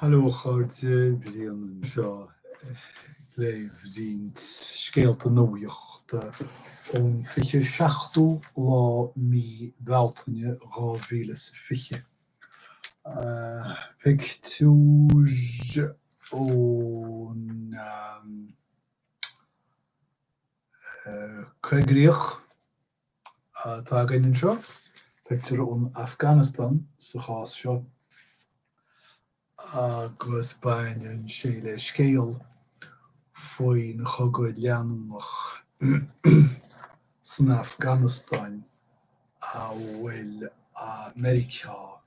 Hello a chairde, Brian anseo ag léamh roinnt scéalta nuachta ón 27ú lá mí Bealtaine 2020. Pictiúr ón coigríoch atá againn anseo, pictiúr ón Afganastáin sa chás seo, agus baineann sé le scéal faoin chogadh leanúnach san Afganastáin a bhfuil Meiriceá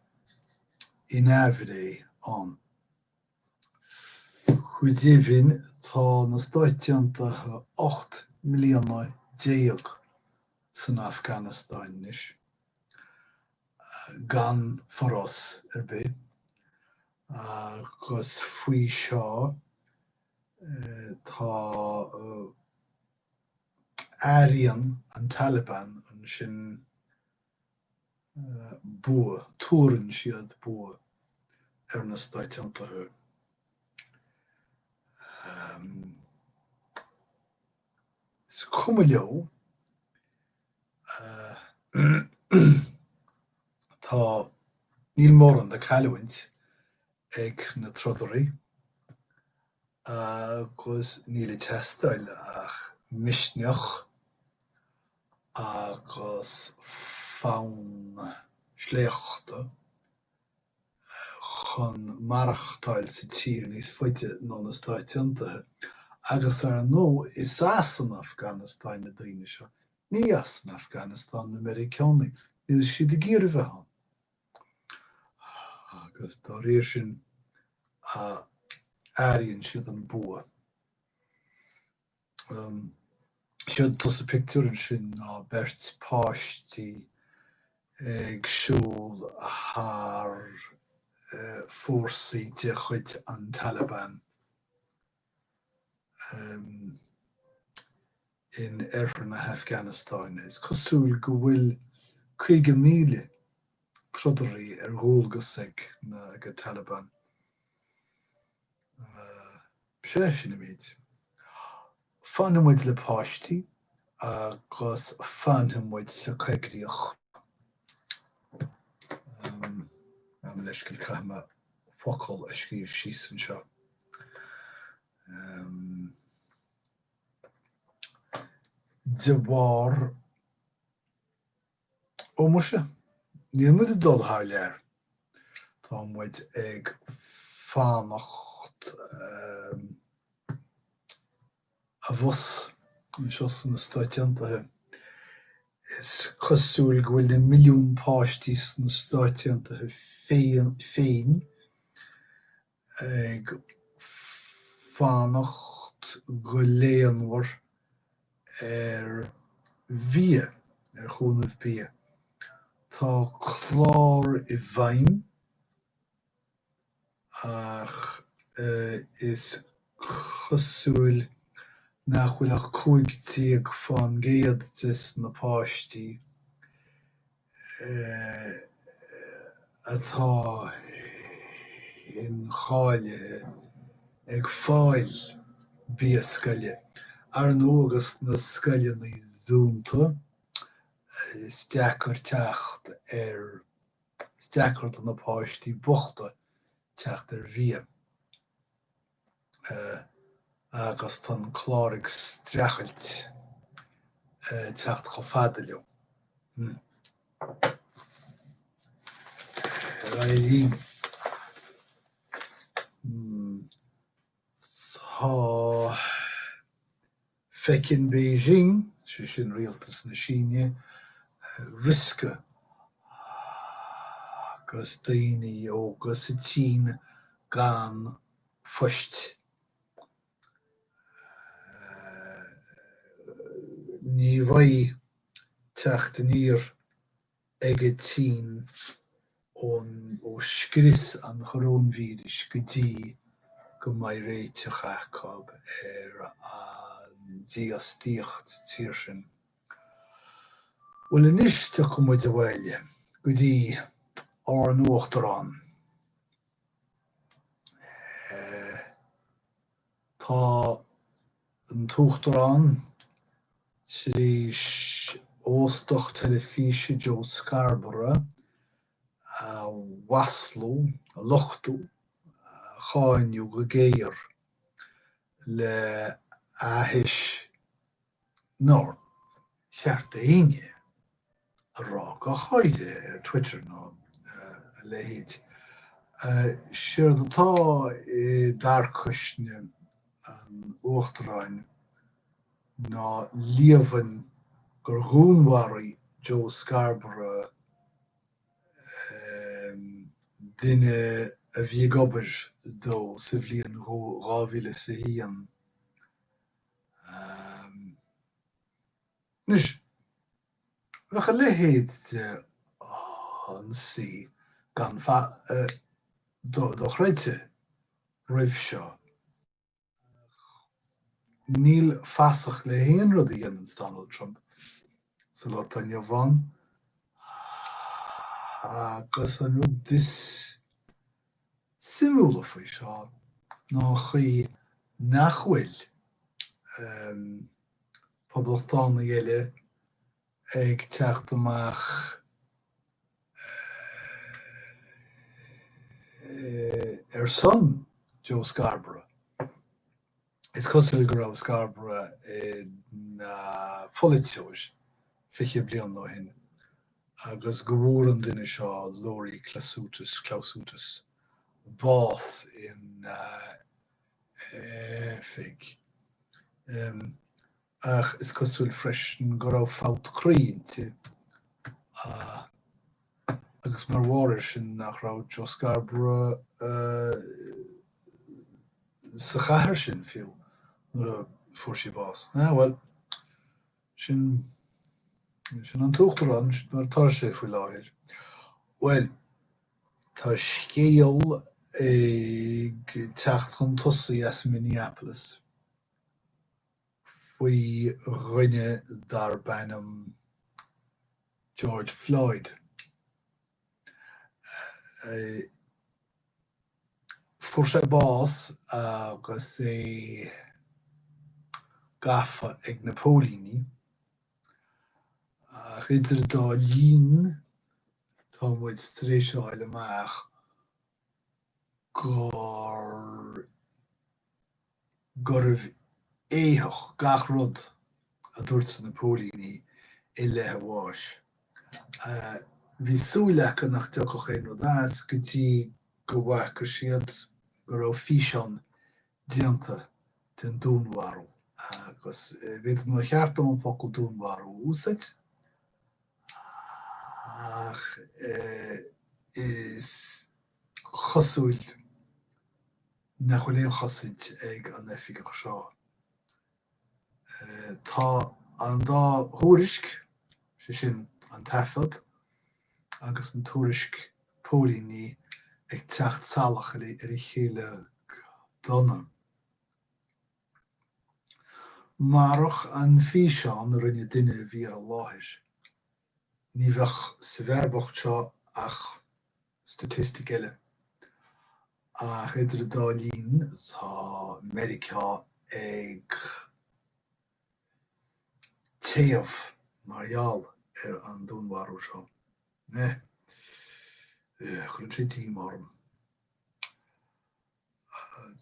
in aimhréidh ann. Go deimhin, tá na Stáit Aontaithe 18 mbliana san Afganastáin anois, gan forás ar bith, agus faoi seo tá airíonn an Taliban ansin bua, tuarann siad bua ar na Stáit Aontaithe. Is cuma leo, tá, níl mórán le cailliúint ag na trodairí agus níl ag teastáil ach misneach agus fonn sléachta chun maireachtáil sa tír níos faide ná na Stáit Aontaithe. Agus ar ndóigh, is as an Afganastáin na daoine seo, ní as an Afganastáin na Meiriceánaigh, níl siad ag iarraidh bheith ann. Agus dá réir sin, airíonn siad an bua. Séard atá sa pictiúr ansin ná beirt páistí ag siúl thar fórsaí de chuid an Taliban in oirthear na hAfganastáine. Is cosúil go bhfuil 50,000 trodairí ar dhualgas ag na Taliban. Sea, sin an méid. Fanfaidh muid le páistí agus fanfaidh muid sa coigríoch. Gabh mo leithscéal, caithfidh mé focal a scríobh síos anseo. De bharr. Ó muise, níl muid ag dul thar lear. Tá muid ag fanacht abhus anseo sna Stáit Aontaithe. Is cosúil go bhfuil na milliúin páistí sna Stáit Aontaithe féin ag fanacht go léanmhar ar bhia, ar chúnamh bia. Tá clár i bhfeidhm ach is cosúil nach bhfuil ach 15 fán gcéad des na páistí atá incháilithe ag fáil bia scoile. Ar ndóigh agus na scoileanna dúnta, is deacair teacht ar, is deacair do na páistí bochta teacht ar bhia. Agus tá an clár ag streachailt teacht chomh fada leo. Ar aghaidh linn. Tá. Feiceann Beijing, sé sin rialtas na Síne, riosca agus daoine óga sa tSín gan phoist. Ní bheidh teacht aniar ag an tSín ó scrios an choróinvíris go dtí go mbeidh réiteach acu ar an dífhostaíocht sa tír sin. Bhuel anois tiocfaidh muid abhaile go dtí ár n-uachtarán. Tá an tUachtarán tar éis óstach teilifíse Joe Scarborough a mhaslú, a lochtú, a cháineadh go géar le aithis nár cheart d'éinne a rá, go háirithe ar Twitter nó a leithéid. Séard atá i dtarcaisne an Uachtaráin ná líomhain gur dhúnmharaigh Joe Scarborough duine a bhí ag obair dó sa bhliain 2001. Anois, bheadh a leithéid de ionsaí gan dochreidte roimh seo. Ach níl fasach le haon rud a dhéananns Donald Trump sa lá atá inniu ann. Agus an rud is suimiúla faoi seo ná an chaoi nach bhfuil poblachtánaigh eile ag teacht amach ar son Joe Scarborough. Is cosúil go raibh Scarborough ina pholaiteoir 20 bliain ó shin agus go bhfuair an duine seo, Lori Klausutis, Klausutis, bás ina oifig. Ach is cosúil freisin go raibh fabht croí inti agus mar bharr air sin nach raibh Joe Scarborough sa chathair sin fiú nuair a fuair sí bás. Ah bhuel, sin sin an tUachtarán, sin mar atá sé faoi láthair. Bhuel, tá scéal ag teacht chun tosaigh as Minneapolis. faoi dhuine darb ainm George Floyd. Fuair sé bás agus é gafa ag na póilíní, ach idir an dá linn tá muid tar éis a fháil amach gur gurbh éitheach gach rud a dúirt na póilíní i leith a bháis. Bhí súil acu nach dtiocfadh aon rud as go dtí go bhfaca siad go raibh físeán déanta den dúnmharú agus b'fhéidir nár cheart dom an focal dúnmharú a úsáid ach is cosúil nach bhfuil aon chosaint ag an oifigeach seo. Tá an dá thuairisc, sé sin an taifead agus an tuairisc póilíní ag teacht salach ar a chéile go dona. Marach an físeán a rinne duine a bhí ar an láthair, ní bheadh sa bhfear bocht seo ach staitistic eile. Ach idir an dá linn, tá Meiriceá ag téamh mar gheall ar an dúnmharú seo. Eh, cuireann sé díomá orm.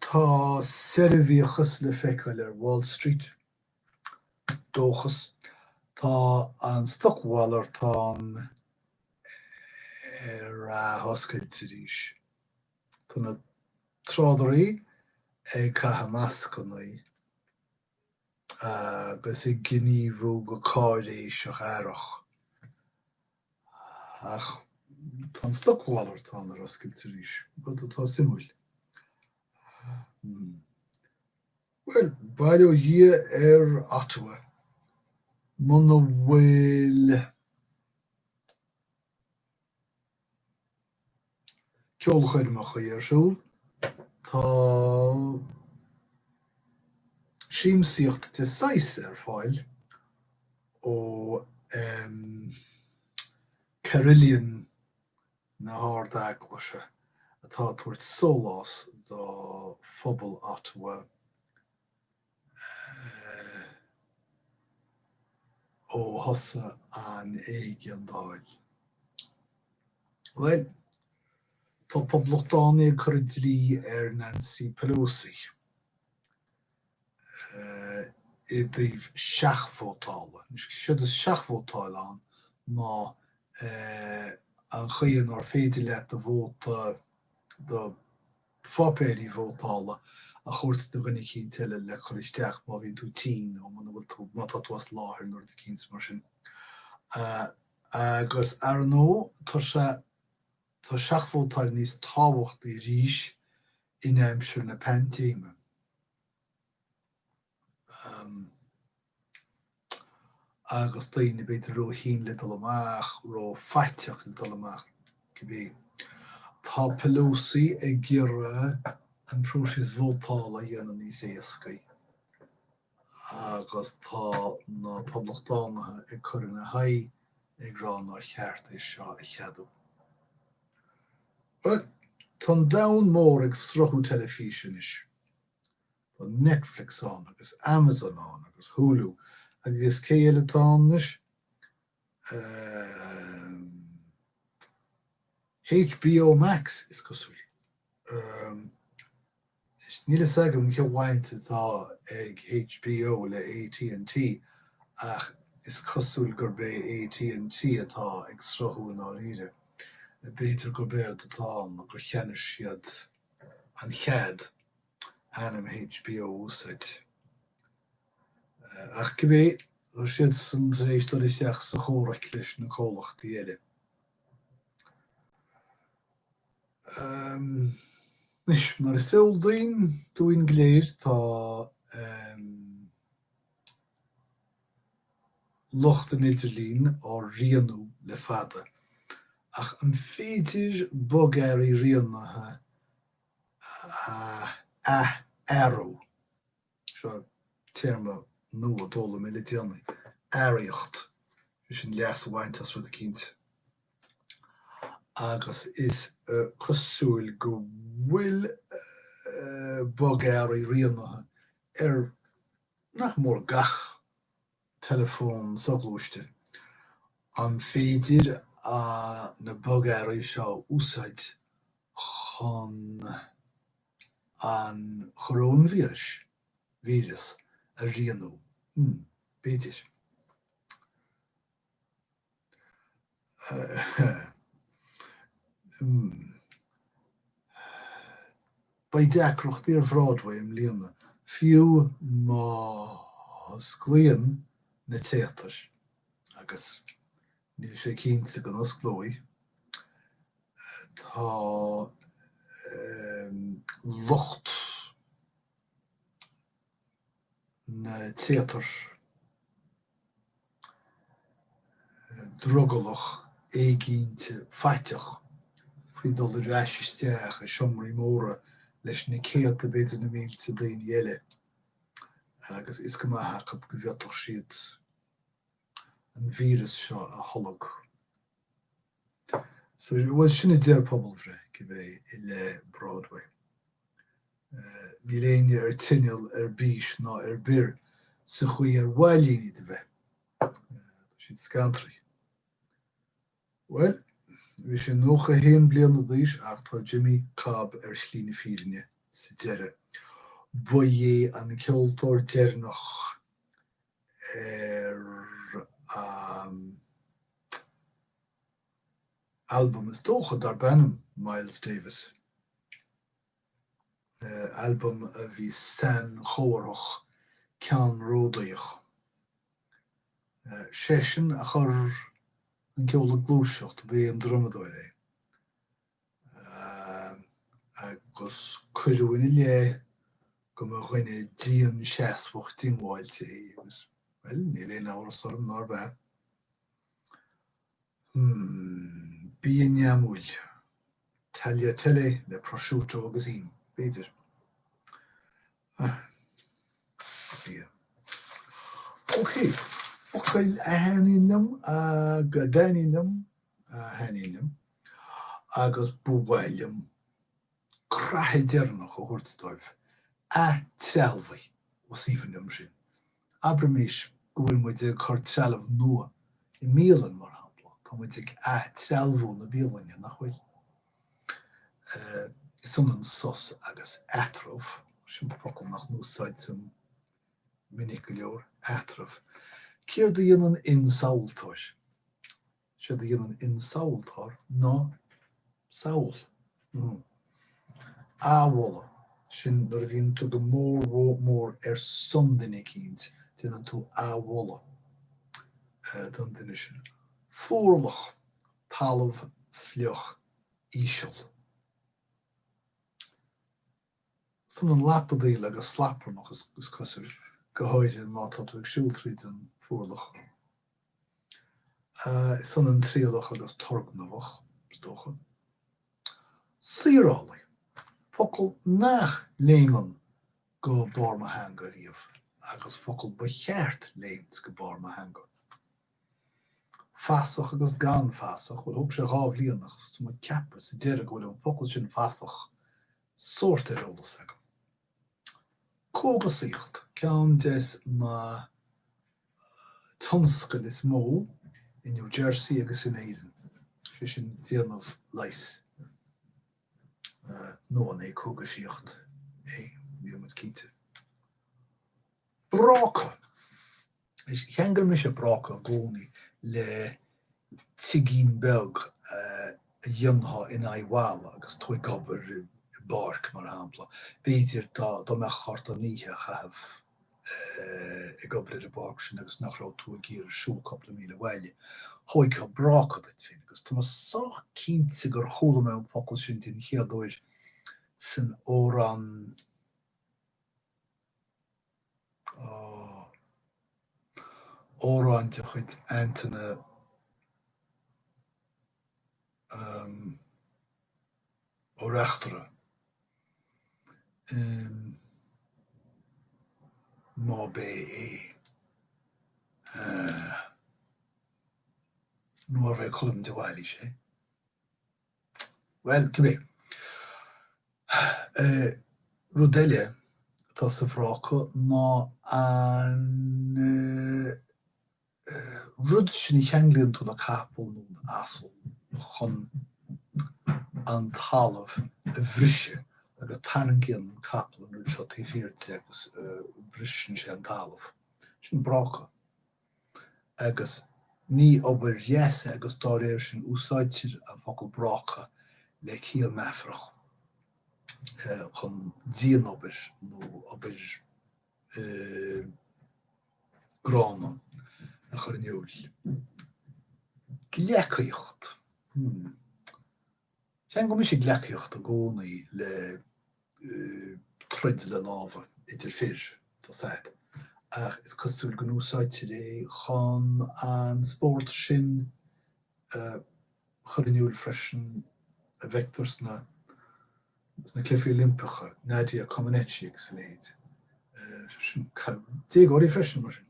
Tá seirbhíochas le feiceáil ar Wall Street. Dóchas. Tá an stocmhalartán ar athoscailt arís. Tá na trádairí ag caitheamh mascanna agus ag gníomhú go cáiréiseach aireach. Ach tá an stocmhalartán ar oscailt arís, rud atá suimiúil. Bhuel, bail ó Dhia ar Ottawa, muna bhfuil ceolchoirmeacha ar siúl, tá siamsaíocht de saghas ar fáil ó Carillion na hArd-Eaglaise atá ag tabhairt sólás do phobal Ottawa. Ó thosaigh an éigeandáil. Bhuel, tá poblachtánaigh ag cur dlí ar Nancy Pelosi i dtaobh seachvótála. Anois, séard is seachvótáil ann ná an chaoi inár féidir leat do vóta, do pháipéirí vótála a thabhairt do dhuine eicínt eile le cur isteach má bhíonn tú tinn nó muna bhfuil tú, má tá tú as láthair nó rud eicínt mar sin. Agus ar ndóigh tá sé, tá seachvótáil níos tábhachtaí arís in aimsir na paindéime. Agus daoine b'fhéidir ró-thinn le dul amach, ró-fhaiteach le dul amach, cibé. Tá Pelosi ag iarraidh an próiseas vótála a dhéanamh níos éascaí agus tá na Poblachtánaithe ag cur ina haghaidh ag rá nár cheart é seo a cheadú. Bhuel, tá an domhan mór ag sruthú teilifíse anois. Tá Netflix ann agus Amazon ann agus Hulu agus cé eile atá ann anois? HBO Max, is cosúil. Níl a fhios agam cén bhaint atá ag HBO le AT&T ach is cosúil gurb é AT&T atá ag sruthú i ndáiríre. B'fhéidir gurb éard atá ann ná gur cheannaigh siad an chead ainm HBO a úsáid. Ach cibé, tá siadsan tar éis dul isteach sa chomhrac leis na comhlachtaí eile. Anois, mar is eol dúinn, dúinn go léir, tá lucht an idirlín á rianú le fada. Ach an féidir bogearraí rianaithe a ath-earrú. Seo téarma nua a d'fhoghlaim mé le déanaí. Earraíocht, sé sin leas a bhaint as rud eicínt. Agus is cosúil go bhfuil bogearraí rianaithe ar nach mór gach teileafón soghluaiste. An féidir na bogearraí seo a úsáid chun an choróinvíris, víreas, a rianú? Hmm, b'fhéidir. Beidh deacrachtaí ar Bhroadway i mbliana, fiú má osclaíonn na téatair, agus níl sé cinnte go n-osclóidh. Tá lucht na dtéatar drogallach, éiginnte, faiteach faoi dhul ar ais isteach i seomraí móra leis na céadta, b'fhéidir na mílte daoine eile agus is go maith acu go bhféadfadh siad an víreas seo a tholg. So, bhuel, sin a deir pobalbhreith, cibé, i leith Broadway. Níl éinne ar tinneall, ar bís ná ar bior sa chaoi ar mhaith linn iad a bheith. Tá siad scantraithe. Bhuel, bhí sé 91 bliana d'aois ach tá Jimmy Cobb ar shlí na fírinne sa deireadh. Ba é an ceoltóir deireanach ar an albam is dócha darb ainm Miles Davis. Albam a bhí sainchomharthach ceannródaíoch. Seisean a chuir an ceol ag gluaiseacht, ba é an drumadóir é. Agus cuireadh ina leith go mba dhuine dianseasmhach diongbháilte é agus, bhuel, níl aon amhras orm nárb ea. Hmm, bia neamúil. Tagliatelle le prosciutto agus im, b'fhéidir. Ah, bia. Ok, focail a thaitníonn liom, a dtaitníonn liom, a thaitníonn liom, agus ba mhaith liom croitheadh deireanach a thabhairt dóibh. Atrealbhaigh. Is aoibhinn liom sin. Abraimis. go bhfuil muid ag cur trealamh nua i mbialann, mar shampla. Tá muid ag ath-trealmhú na bialainne, nach bhfuil? Is ionann sos agus eatramh, sin focal nach n-úsáidim minic go leor, eatramh. Céard a dhéanann ionsamhaltóir? Séard a dhéanann ionsamhaltóir ná samhail. Athmholadh, sin nuair a bhíonn tú go mór mór ar son duine eicínt, déanann tú athmholadh don duine sin. Fuarlach, talamh fliuch íseal. Is ionann lapadaíl agus slaparnach, is cosúil, go háirithe má tá tú ag siúl tríd an fuarlach. Is ionann trialach agus turgnamhach, is dócha. Saorálaí, focal nach léimeann go barr mo theanga riamh, agus focal ba cheart léimt go barr mo theanga. Fasach agus gan fasach, bhuel, thóg sé 2 bhliain ach tá mé ag ceapadh sa deireadh go bhfuil an focal sin fasach sórt ar eolas agam. Cógasaíocht, ceann des na tionscail is mó i New Jersey agus in Éirinn, sé sin déanamh leighis. Nó an é cógaisíocht é? Níl muid cinnte. Bráca. Cheangail mise bráca i gcónaí le tigín beag a dhéanfá in aghaidh bhalla agus tú ag obair i bpáirc, mar shampla. B'fhéidir dá mbeadh ort an oíche a chaitheamh ag obair ar an bpáirc sin agus nach raibh tú ag iarraidh siúl cúpla míle abhaile, thógfá bráca duit féin. Agus tá mé sách cinnte gur chuala mé an focal sin den chéad uair san amhrán. Amhrán de chuid Antaine Ó Reachtaire. Má b'é é. Nó arbh é Colm de Bhailís é? Bhuel, cibé. Rud eile atá sa bhráca ná an rud sin a cheanglaíonn tú le capall nó le asal chun an talamh a bhriseadh agus tarraingíonn an capall an rud seo taobh thiar de agus briseann sé an talamh. Sin bráca. agus ní obair dheas é agus dá réir sin úsáidtear an focal bráca le ciall meafarach chun dianobair nó obair gránna a chur in iúl. Gleacaíocht. Hmm. Cheangail mise gleacaíocht i gcónaí le troid le lámha idir fir, tá 's a'd, ach is cosúil go n-úsáidtear é chun an spórt sin a chur in iúl freisin a bhfeictear sna sna Cluichí Oilimpeacha, Nadia Comaneci agus a leithéid. Sin déagóirí freisin, mar sin.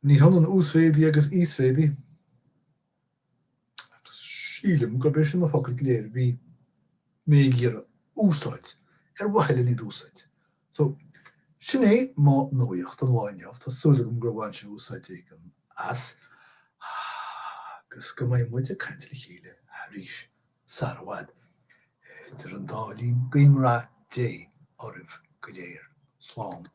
Ní hionann uasmhéadaí agus íosmhéadaí. Agus sílim gurb é sin na focail go léir a bhí mé ag iarraidh úsáid, ar mhaithe len iad úsáid. So, sin é mo nuaíocht an lá inniu, tá súil agam gur bhain sibh úsáid éigin as, agus go mbeidh muid ag caint le chéile arís sar i bhfad. Idir an dá linn, guím rath Dé oraibh go léir. Slán.